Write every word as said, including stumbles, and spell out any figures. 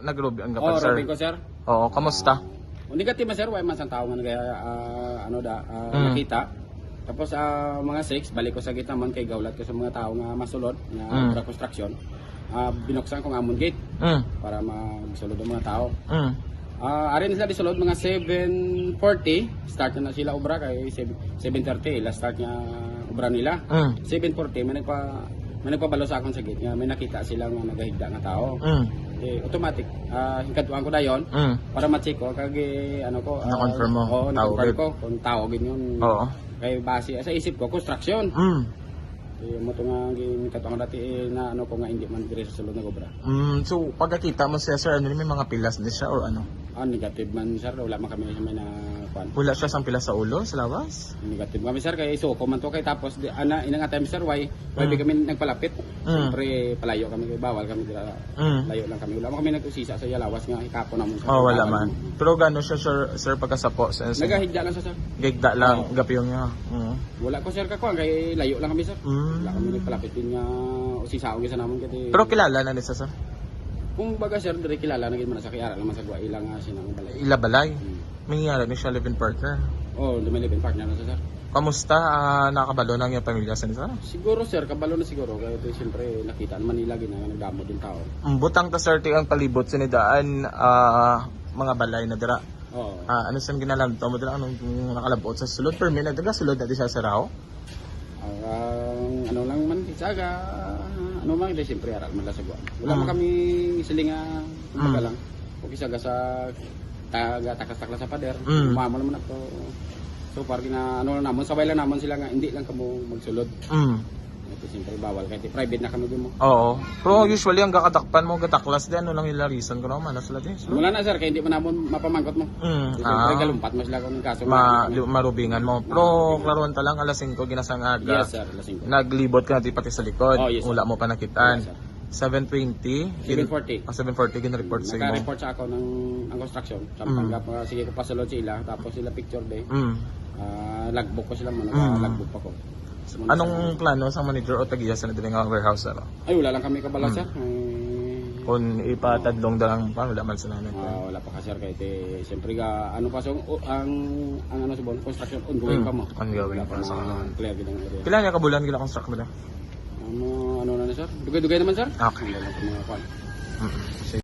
Nag-Robin ka pa, Oh, sir? Robin ko, sir. Oo, kamusta? Ah, negative man, sir. Wala man sang tao nga nag-, ah, ano da, ah, Mm. nakita. Tapos, ah, mga six, balik ko sa gitna man kay gaulat ko sa mga tao nga masulod nga Mm. obra construction. Ah, binuksan ko ang amon gate Mm. para magsulod ang mga tao. Mm. Ah, ari na sila disulod mga seven forty, start na, na sila obra kay seven, seven thirty, last start nga obra nila. Mm. Seven forty, may nagpa-, may nagpabalo sa akon sa gate nga may nakita sila nga nagahigda nga tao. Mm. Eh, automatic, ah, hingkadtuan ko dayon Mm. para ma-check ko, kag, eh, ano ko, ah, Na-confirm mo? oo, Tao na-confirm gid? ko kung tao gid yun. Oo. Kay base sa isip ko, construction. Mm. Eh, mo to nga, gin-, kato nga dati, eh, na ano ko nga hindi man diri sa sulod nag-obra. Mm, so, pagkakita mo siya, sir, ano, may mga pilas na siya or ano? Ah, negative man, sir. Wala man kami sa may na, kwan. Wala siya sang pilas sa ulo, sa lawas? Negative kami, sir. Kay isuko man to kay tapos, di, ana, inang time, sir, why, why Mm. di kami nagpalapit? Mm. Siyempre, palayo kami, kay bawal kami dira. Mm. Layo lang kami. Wala man kami nag-usisa sa iya lawas nga ikapon namon sa Oh, wala pagkakan. man. Pero gano siya, sir, sir, pagkasapo sa, sa Nagahigda lang siya, sir. Gigda lang, Oo. gapiyong niya. Mm. Wala ko, sir, kakuha. Kay layo lang kami, sir. Mm. Wala kami nagpalapit din nga usisaon sa namon kay Pero kilala na ni sa, sir? Kung baga, sir, diri kilala na gid man sa kay ara naman sa gwa ila nga sinang balay. Ila balay? Mm. May nangyari ni siya live-in partner? Oh, may live-in partner na siya, sir. Kamusta, ah, nakabalo na ang iyang pamilya sa nila? Siguro, sir, kabalo na siguro. Kaya ito, siyempre, nakita naman nila gina nga nagdamo din tao. Mm, butang ta, sir, ti ang palibot sa nidaan, ah, mga balay na dira. Oo. Ah, ano sang ginalantaw mo dira? Anong nakalabot sa sulod? Permi na dira, sulod na di sa saraw? Ang ano lang man, isa ka, ano man, di, siyempre, aral man lang sa buwan. Wala man Mm. kami siling nga, kumbaga Mm. lang. O isa ka sa taga taklas-taklas sa pader, Mm. mama naman ako. So far, gina, ano lang namon, sabay lang namon sila nga, hindi lang kamo magsulod. Mm. Ito, siyempre, bawal. Kahit private na kami din mo. Oo. Pero usually, ang gakadakpan mo, gataklas din, ano lang ila reason ko naman, nasa lagi. Wala na, sir, kaya hindi man namon mapamangkot mo. Mm, So, siyempre, ah. galumpat mo sila kung kaso Ma-, nga, ano. Marubingan mo. Pero, Ah, klaruan ta lang, alas singko, ginasang aga. Yes, sir, alas singko. Naglibot ka na, di pati sa likod. Oh, yes, sir. Wala mo pa nakitaan. Yes, sir. Seven twenty, Seven forty. Ah, seven forty, gin-report sa imo. Naka-report sa ako ng, ang construction. Sa Mm. Pampanga, pa, sige ko pasulod sa ila, tapos sila picture day. Mm. Ah, logbook ko sila mo, Mm. naka-logbook pa ko. Sa mga Anong sa plano sa manager o tag-iya sa diri nga warehouse, sir? Ay, wala lang kami kabalo, Mm. sir. Ay, Kung ipatadlong da lang pa, wala man sila nag- Ah, wala pa ka, sir, kay te, siyempre ga, ano pa, so, o, ang, ang ano sa buwan, construction, ongoing Mm. pa mo. Ongoing Wala pa pa sa mga ano. clear gid ang area. Pila niya ka bulan gina-construct mo na? Ano, ano na, sir? Dugay-dugay naman, sir. Okay. Wala lang sa mga kwan. Mm. Sige.